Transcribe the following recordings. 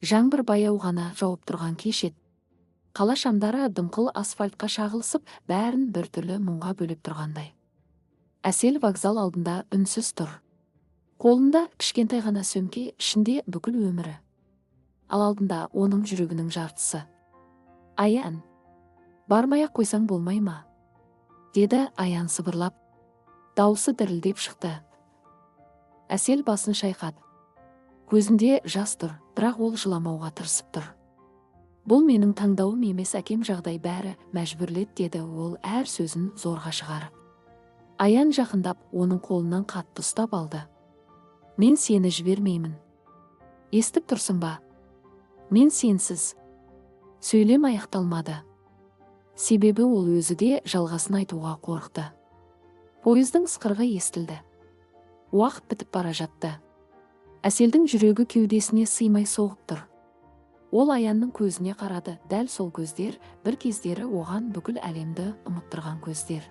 Жаңбыр баяу ғана жауып тұрған кеш еді. Қала шамдары дымқыл асфальтқа шағылысып, бәрін біртүрлі мұңға бөлеп тұрғандай. Әсел вокзал алдында үнсіз тұр. Қолында кішкентай ғана сөмке, ішінде бүкіл өмірі. Ал алдында оның жүрегінің жартысы. «Аян, бармай-ақ қойсаң болмай ма?» – деді Аян сыбырлап. Даусы дірілдеп шықты. Әсел басын шайқады. Көзінде жас тұр, бірақ ол жыламауға тырысып тұр. «Бұл менің таңдауым емес, әкем, жағдай, бәрі мәжбүрледі», – деді ол әр сөзін зорға шығарып. Аян жақындап, оның қолынан қатты ұстап алды. «Мен сені жібермеймін. Естіп тұрсың ба? Мен сенсіз…» Сөйлем аяқталмады. Себебі ол өзі де жалғасын айтуға қорықты. Пойыздың ысқырығы естілді. Уақыт бітіп бара жатты. Әселдің жүрегі кеудесіне сыймай соғып тұр. Ол Аянның көзіне қарады. Дәл сол көздер, бір кездері оған бүкіл әлемді ұмыттырған көздер.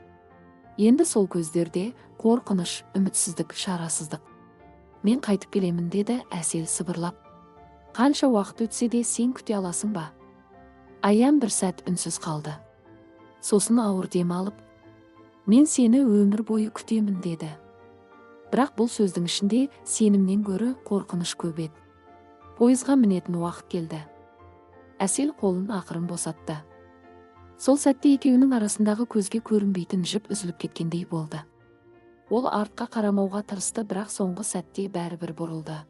Енді сол көздерде қорқыныш, үмітсіздік, шарасыздық. «Мен қайтып келемін», – деді Әсел сыбырлап. «Қанша уақыт өтсе де, сен күте аласың ба?» Аян бір сәт үнсіз қалды. Сосын ауыр дем алып, «Мен сені өмір бойы күтемін», – деді. Бірақ бұл сөздің ішінде сенімнен гөрі қорқыныш көп еді. Пойызға мінетін уақыт келді. Әсел қолын ақырын босатты. Сол сәтте екеуінің арасындағы көзге көрінбейтін жіп үзіліп кеткендей болды. Ол артқа қарамауға тырысты, бірақ соңғы сәтте бәрібір бұрылды.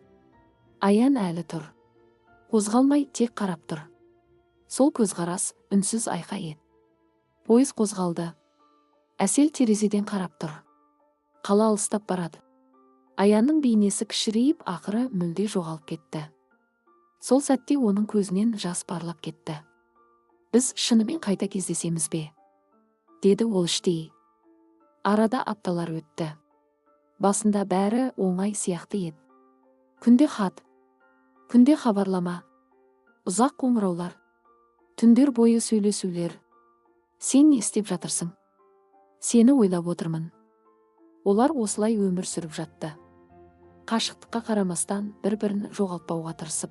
Аян әлі тұр. Қозғалмай, тек қарап тұр. Сол көзқарас үнсіз айқай еді. Пойыз қозғалды. Әсел терезеден қарап тұр. Қала алыстап барады. Аянның бейнесі кішірейіп, ақыры мүлде жоғалып кетті. Сол сәтте оның көзінен жас парлап кетті. «Біз шынымен қайта кездесеміз бе?» – деді ол іштей. Арада апталар өтті. Басында бәрі оңай сияқты еді. Күнде хат, күнде хабарлама, ұзақ қоңыраулар, түндер бойы сөйлесулер. «Сен не істеп жатырсың? Сені ойлап отырмын». Олар осылай өмір сүріп жатты, қашықтыққа қарамастан бір бірін жоғалтпауға тырысып.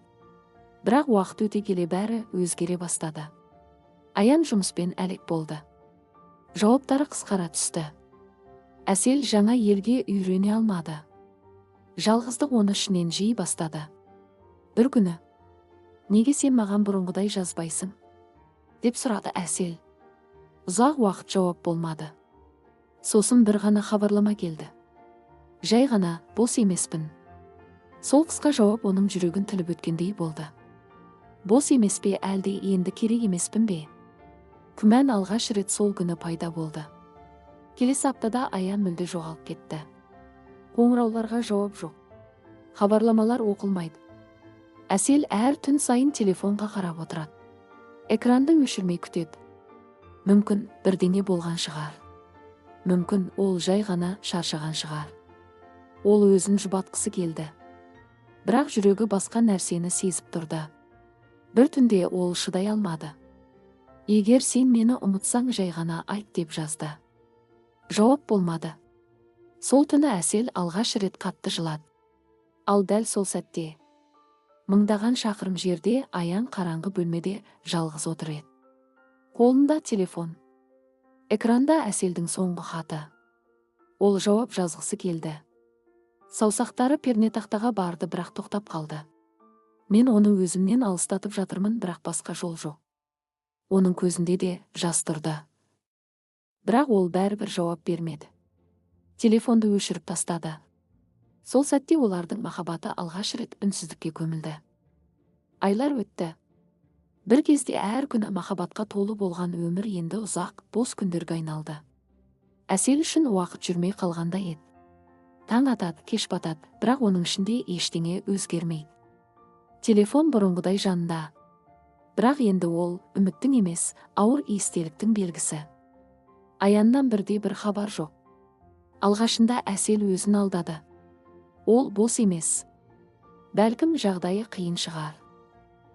Бірақ уақыт өте келе бәрі өзгере бастады. Аян жұмыспен әлек болды. Жауаптары қысқара түсті. Әсел жаңа елге үйрене алмады. Жалғыздық оны ішінен жей бастады. Бір күні: «Неге сен маған бұрынғыдай жазбайсың?» – деп сұрады Әсел. Ұзақ уақыт жауап болмады. Сосын бір ғана хабарлама келді. Жай ғана: «Бос емеспін». Сол қысқа жауап оның жүрегін тіліп өткендей болды. Бос емес пе, әлде енді керек емеспін бе? Күмән алғаш рет сол күні пайда болды. Келесі аптада Аян мүлде жоғалып кетті. Қоңырауларға жауап жоқ. Хабарламалар оқылмайды. Әсел әр түн сайын телефонға қарап отырады. Экранды өшірмей күтеді. Мүмкін, бірдеңе болған шығар. Мүмкін, ол жай ғана шаршаған шығар. Ол өзін жұбатқысы келді. Бірақ жүрегі басқа нәрсені сезіп тұрды. Бір түнде ол шыдай алмады. «Егер сен мені ұмытсаң, жай ғана айт», – деп жазды. Жауап болмады. Сол түні Әсел алғаш рет қатты жылады. Ал дәл сол сәтте мыңдаған шақырым жерде Аян қараңғы бөлмеде жалғыз отыр еді. Қолында телефон. Экранда Әселдің соңғы хаты. Ол жауап жазғысы келді. Саусақтары пернетақтаға барды, бірақ тоқтап қалды. «Мен оны өзімнен алыстатып жатырмын, бірақ басқа жол жоқ». Оның көзінде де жас тұрды. Бірақ ол бәрібір жауап бермеді. Телефонды өшіріп тастады. Сол сәтте олардың махаббаты алғаш рет үнсіздікке көмілді. Айлар өтті. Бір кезде әр күні махаббатқа толы болған өмір енді ұзақ, бос күндерге айналды. Әсел үшін уақыт жүрмей қалғандай еді. Таң атады, кеш батады, бірақ оның ішінде ештеңе өзгермейді. Телефон бұрынғыдай жанында. Бірақ енді ол үміттің емес, ауыр естеліктің белгісі. Аяннан бірде бір хабар жоқ. Алғашында Әсел өзін алдады. Ол бос емес. Бәлкім, жағдайы қиын шығар.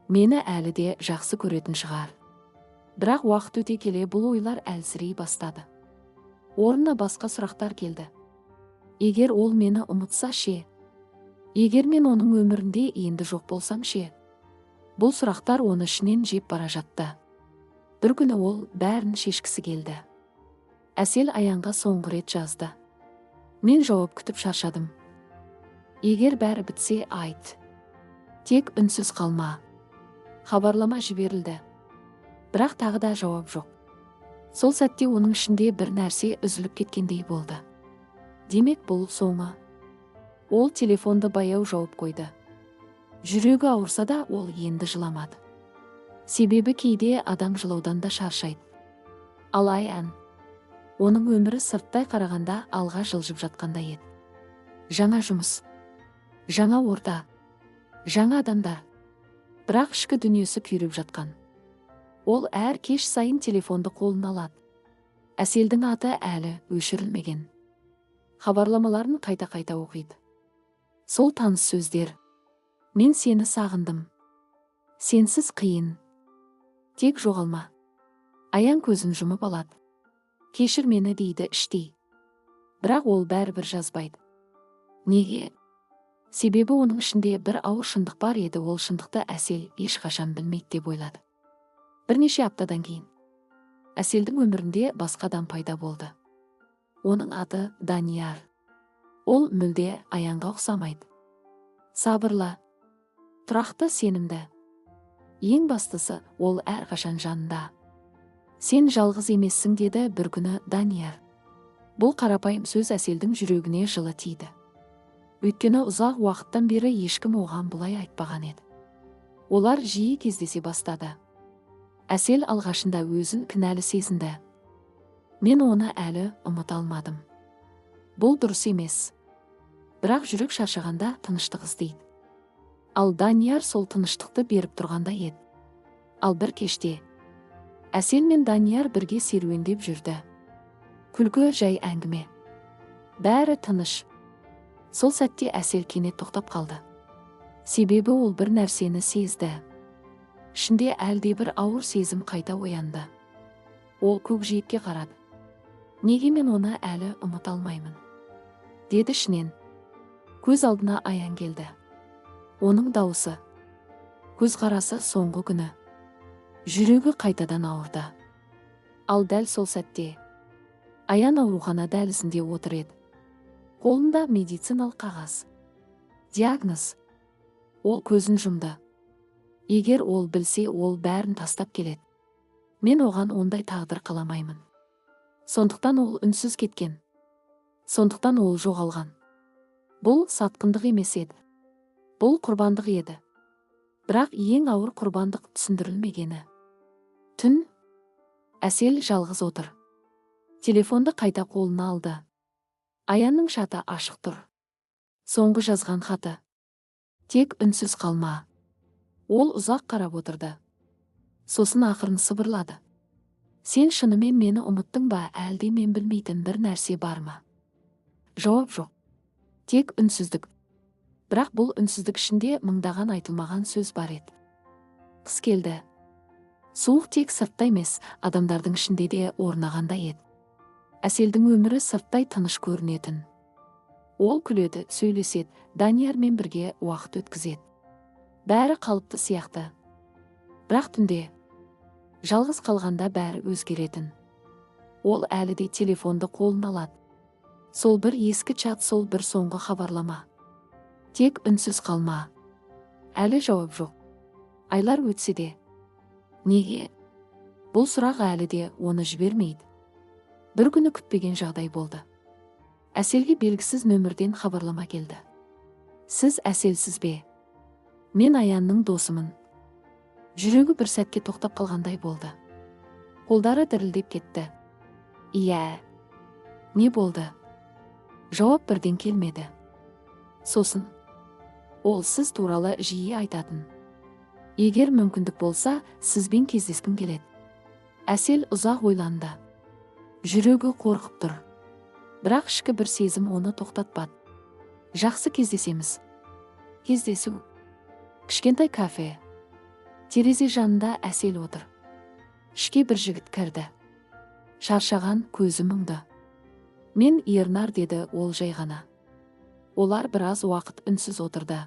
Мені әлі де жақсы көретін шығар. Бірақ уақыт өте келе бұл ойлар әлсірей бастады. Орнына басқа сұрақтар келді. Егер ол мені ұмытса ше? Егер мен оның өмірінде енді жоқ болсам ше? Бұл сұрақтар оны ішінен жеп бара жатты. Бір күні ол бәрін шешкісі келді. Әсел Аянға соңғы рет жазды. «Мен жауап күтіп шаршадым. Егер бәрі бітсе, айт. Тек үнсіз қалма». Хабарлама жіберілді. Бірақ тағы да жауап жоқ. Сол сәтте оның ішінде бір нәрсе үзіліп кеткендей болды. Демек, бұл соңы. Ол телефонды баяу жауып қойды. Жүрегі ауырса да, ол енді жыламады. Себебі кейде адам жылаудан да шаршайды. Ал Аян, оның өмірі сырттай қарағанда алға жылжып жатқандай еді. Жаңа жұмыс, жаңа орта, жаңа адамдар. Бірақ ішкі дүниесі күйреп жатқан. Ол әр кеш сайын телефонды қолына алады. Әселдің аты әлі өшірілмеген. Хабарламаларын қайта-қайта оқиды. Сол таныс сөздер. «Мен сені сағындым. Сенсіз қиын. Тек жоғалма». Аян көзін жұмып алады. «Кешір мені», – дейді іштей. Бірақ ол бәрібір жазбайды. Неге? Себебі оның ішінде бір ауыр шындық бар еді, ол шындықты Әсел ешқашан білмейді деп ойлады. Бірнеше аптадан кейін Әселдің өмірінде басқа адам пайда болды. Оның аты Данияр. Ол мүлде Аянға ұқсамайды. Сабырлы, тұрақты, сенімді. Ең бастысы, ол әрқашан жанында. «Сен жалғыз емессің», – деді бір күні Данияр. Бұл қарапайым сөз Әселдің жүрегіне жылы тиді. Өйткені ұзақ уақыттан бері ешкім оған бұлай айтпаған еді. Олар жиі кездесе бастады. Әсел алғашында өзін кінәлі сезінді. «Мен оны әлі ұмыта алмадым. Бұл дұрыс емес». Бірақ жүрек шаршағанда тыныштық іздейді. Ал Данияр сол тыныштықты беріп тұрғандай еді. Ал бір кеште Әсел мен Данияр бірге серуендеп жүрді. Күлкі, жай әңгіме. Бәрі тыныш. Сол сәтте Әсел кенет тоқтап қалды. Себебі ол бір нәрсені сезді. Ішінде әлдебір ауыр сезім қайта оянды. Ол көкжиекке қарады. «Неге мен оны әлі ұмыта алмаймын?» – деді ішінен. Көз алдына Аян келді. Оның дауысы, көзқарасы, соңғы күні. Жүрегі қайтадан ауырды. Ал дәл сол сәтте Аян аурухана дәлізінде отыр еді. Қолында медициналық қағаз. Диагноз. Ол көзін жұмды. Егер ол білсе, ол бәрін тастап келеді. Мен оған ондай тағдыр қаламаймын. Сондықтан ол үнсіз кеткен. Сондықтан ол жоғалған. Бұл сатқындық емес еді. Бұл құрбандық еді. Бірақ ең ауыр құрбандық – түсіндірілмегені. Түн. Әсел жалғыз отыр. Телефонды қайта қолына алды. Аянның чаты ашық тұр. Соңғы жазған хаты. «Тек үнсіз қалма». Ол ұзақ қарап отырды. Сосын ақырын сыбырлады. «Сен шынымен мені ұмыттың ба, әлде мен білмейтін бір нәрсе бар ма?» Жауап жоқ. Тек үнсіздік. Бірақ бұл үнсіздік ішінде мыңдаған айтылмаған сөз бар еді. Қыс келді. Суық тек сыртта емес, адамдардың ішінде де орнағандай еді. Әселдің өмірі сырттай тыныш көрінетін. Ол күледі, сөйлеседі, Даниярмен бірге уақыт өткізеді. Бәрі қалыпты сияқты. Бірақ түнде жалғыз қалғанда бәрі өзгеретін. Ол әлі де телефонды қолына алады. Сол бір ескі чат, сол бір соңғы хабарлама. «Тек үнсіз қалма». Әлі жауап жоқ. Айлар өтсе де. Неге? Бұл сұрақ әлі де оны жібермейді. Бір күні күтпеген жағдай болды. Әселге белгісіз нөмірден хабарлама келді. «Сіз Әселсіз бе? Мен Аянның досымын». Жүрегі бір сәтке тоқтап қалғандай болды. Қолдары дірілдеп кетті. «Иә. Не болды?» Жауап бірден келмеді. Сосын: «Ол сіз туралы жиі айтатын. Егер мүмкіндік болса, сізбен кездескім келеді». Әсел ұзақ ойланды. Жүрегі қорқып тұр. Бірақ ішкі бір сезім оны тоқтатпады. «Жақсы, кездесеміз». Кездесу. Кішкентай кафе. Терезе жанында Әсел отыр. Ішке бір жігіт кірді. Шаршаған, көзі мұңды. «Мен Ернар», – деді ол жай ғана. Олар біраз уақыт үнсіз отырды.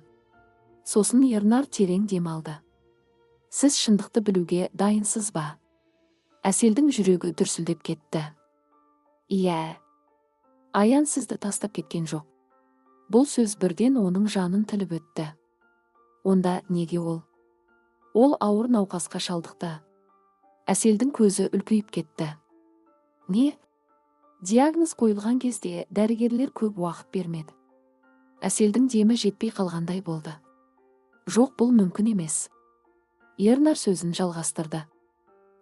Сосын Ернар терең дем алды. Сіз шындықты білуге дайынсыз ба? Әселдің жүрегі дүрсілдеп кетті. Иә. Аян сізді тастап кеткен жоқ. Бұл сөз бірден оның жанын тіліп өтті. Онда неге ол? Ол ауыр науқасқа шалдықты. Әселдің көзі үлкейіп кетті. Не? Диагноз қойылған кезде дәрігерлер көп уақыт бермеді. Әселдің демі жетпей қалғандай болды. Жоқ, бұл мүмкін емес. Ернар сөзін жалғастырды.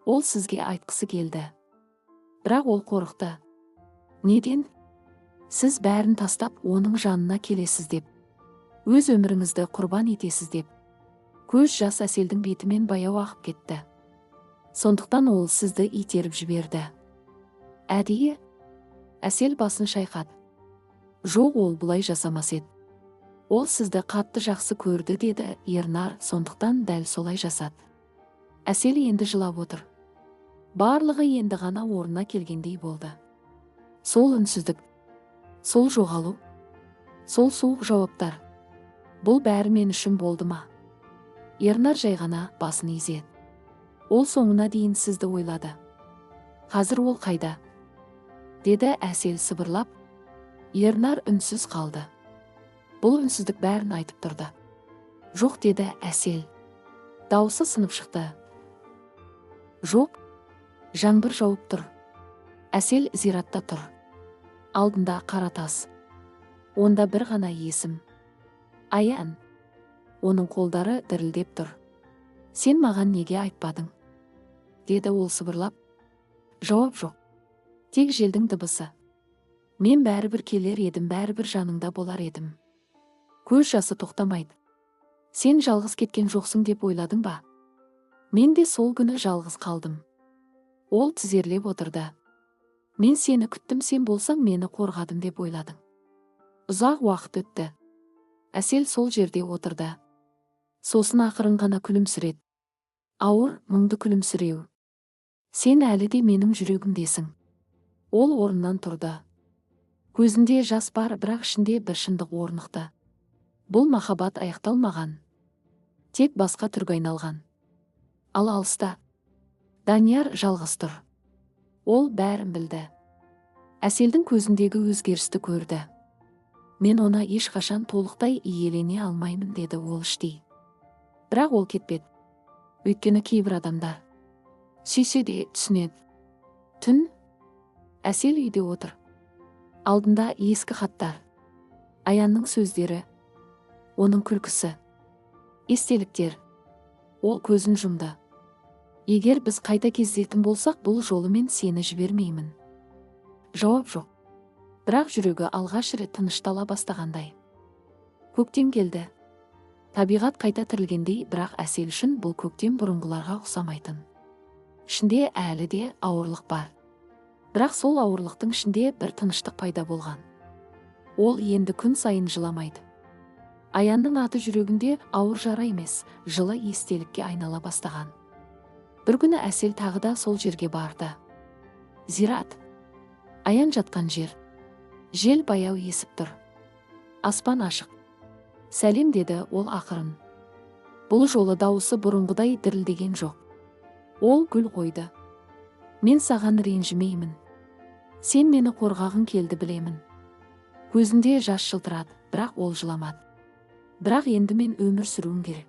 Ол сізге айтқысы келді. Бірақ ол қорықты. Неден? Сіз бәрін тастап, оның жанына келесіз деп. Өз өміріңізді құрбан етесіз деп. Көз жас Әселдің бетімен баяу ағып кетті. Сондықтан ол сізді итеріп жіберді. Әдейі? Әсел басын шайқады. Жоқ, ол бұлай жасамас еді. Ол сізді қатты жақсы көрді, деді Ернар, сондықтан дәл солай жасады. Әсел енді жылап отыр. Барлығы енді ғана орнына келгендей болды. Сол үнсіздік, сол жоғалу, сол суық жауаптар. Бұл бәрі мен үшін болды ма? Ернар жай ғана басын изеді. Ол соңына дейін сізді ойлады. Қазір ол қайда? Деді Әсел сыбырлап. Ернар үнсіз қалды. Бұл үнсіздік бәрін айтып тұрды. Жоқ, деді Әсел. Даусы сынып шықты. Жоқ, жаңбыр жауып тұр. Әсел зиратта тұр. Алдында қара тас. Онда бір ғана есім. Аян. Оның қолдары дірілдеп тұр. Сен маған неге айтпадың? Деді ол сыбырлап. Жауап жоқ. Тек желдің дыбысы. Мен бәрібір келер едім, бәрібір жаныңда болар едім. Көз жасы тоқтамайды. Сен жалғыз кеткен жоқсың деп ойладың ба? Мен де сол күні жалғыз қалдым. Ол тізерлеп отырды. Мен сені күттім, сен болсаң мені қорғадым деп ойладың. Ұзақ уақыт өтті. Әсел сол жерде отырды. Сосын ақырын ғана күлімсіреді. Ауыр, мұңды күлімсіреу. Сен әлі де менің жүрегімдесің. Ол орнынан тұрды. Көзінде жас бар, бірақ ішінде бір шындық орнықты. Бұл махаббат аяқталмаған. Тек басқа түрге айналған. Ал алыста Данияр жалғыз тұр. Ол бәрін білді. Әселдің көзіндегі өзгерісті көрді. Мен оны ешқашан толықтай иелене алмаймын, деді ол іштей. Бірақ ол кетпеді. Өйткені кейбір адамдар сүйсе де түсінеді. Түн. Әсел үйде отыр. Алдында ескі хаттар. Аянның сөздері. Оның күлкісі. Естеліктер. Ол көзін жұмды. Егер біз қайта кездесетін болсақ, бұл жолы мен сені жібермеймін. Жауап жоқ. Бірақ жүрегі алғаш рет тыныштала бастағандай. Көктем келді. Табиғат қайта тірілгендей, бірақ Әсел үшін бұл көктем бұрынғыларға ұқсамайтын. Ішінде әлі де ауырлық бар. Бірақ сол ауырлықтың ішінде бір тыныштық пайда болған. Ол енді күн сайын жыламайды. Аянның аты жүрегінде ауыр жара емес, жылы естелікке айнала бастаған. Бір күні Әсел тағы да сол жерге барды. Зират. Аян жатқан жер. Жел баяу есіп тұр. Аспан ашық. Сәлем, деді ол ақырын. Бұл жолы дауысы бұрынғыдай дірілдеген жоқ. Ол гүл қойды. Мен саған ренжімеймін. Сен мені қорғағың келді, білемін. Көзінде жас жылтырады, бірақ ол жыламады. Бірақ енді мен өмір сүруім керек.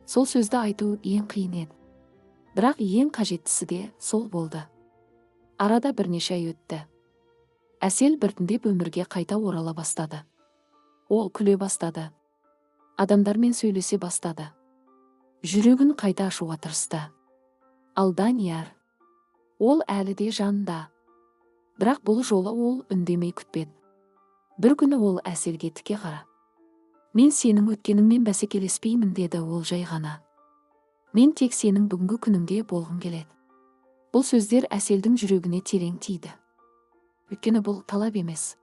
Сол сөзді айту ең қиын еді. Бірақ ең қажеттісі де сол болды. Арада бірнеше ай өтті. Әсел біртіндеп өмірге қайта орала бастады. Ол күле бастады. Адамдармен сөйлесе бастады. Жүрегін қайта ашуға тырысты. Ал Данияр, ол әлі де жанында. Бірақ бұл жолы ол үндемей күтпеді. Бір күні ол Әселге тіке қара. Мен сенің өткеніңмен бәсекелеспеймін, деді ол жай ғана. Мен тек сенің бүгінгі күніңде болғым келеді. Бұл сөздер Әселдің жүрегіне терең тиді. Өйткені бұл талап емес.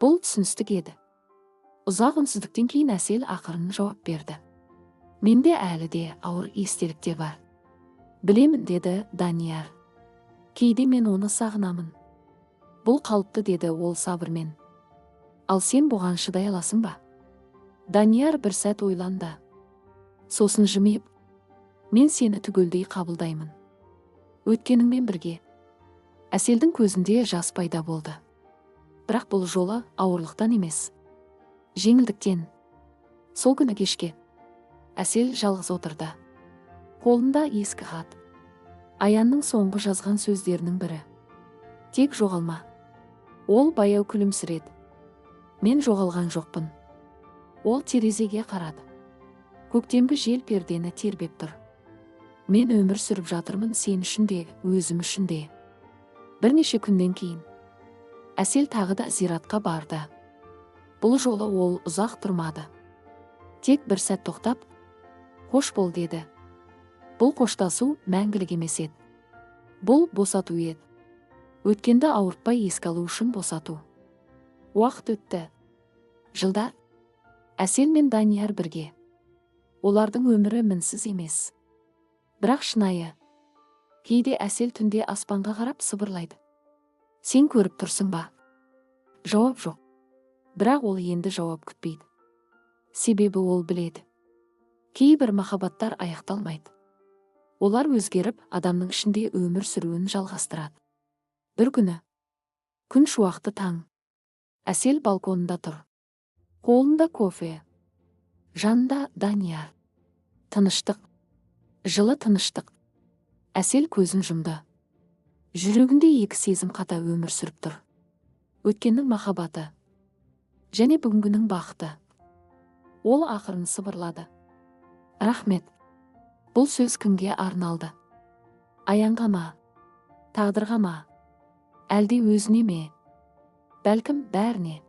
Бұл түсіністік еді. Ұзақ үнсіздіктен кейін Әсел ақырын жауап берді. Менде әлі де ауыр естеліктер бар. Білемін, деді Данияр. Кейде мен оны сағынамын. Бұл қалыпты, деді ол сабырмен. Ал сен бұған шыдай аласың ба? Данияр бір сәт ойланды. Сосын жымиып, Мен сені түгелдей қабылдаймын. Өткеніңмен бірге. Әселдің көзінде жас пайда болды. Бірақ бұл жолы ауырлықтан емес, жеңілдіктен. Сол күні кешке Әсел жалғыз отырды. Қолында ескі хат. Аянның соңғы жазған сөздерінің бірі: «Тек жоғалма». Ол баяу күлімсіреді. «Мен жоғалған жоқпын». Ол терезеге қарады. Көктемгі жел пердені тербеп тұр. «Мен өмір сүріп жатырмын, сен үшін де, өзім үшін де». Бірнеше күннен кейін Әсел тағы да зиратқа барды. Бұл жолы ол ұзақ тұрмады. Тек бір сәт тоқтап, «Қош бол» деді. Бұл қоштасу мәңгілік емес еді. Бұл босату еді. Өткенді ауыртпай еске алу үшін босату. Уақыт өтті. Жылдар. Әсел мен Данияр бірге. Олардың өмірі мінсіз емес. Бірақ шынайы. Кейде Әсел түнде аспанға қарап сыбырлайды: «Сен көріп тұрсың ба?» Жауап жоқ. Бірақ ол енді жауап күтпейді. Себебі ол біледі. Кейбір махаббаттар аяқталмайды. Олар өзгеріп, адамның ішінде өмір сүруін жалғастырады. Бір күні. Күн шуақты таң. Әсел балконында тұр. Қолында кофе. Жанында Данияр. Тыныштық. Жылы тыныштық. Әсел көзін жұмды. Жүрегінде екі сезім қатар өмір сүріп тұр. Өткеннің махаббаты және бүгінгінің бақыты. Ол ақырын сыбырлады: «Рахмет». Бұл сөз кімге арналды? Аянға ма? Тағдырға ма? Әлде өзіне ме? Бәлкім, бәріне.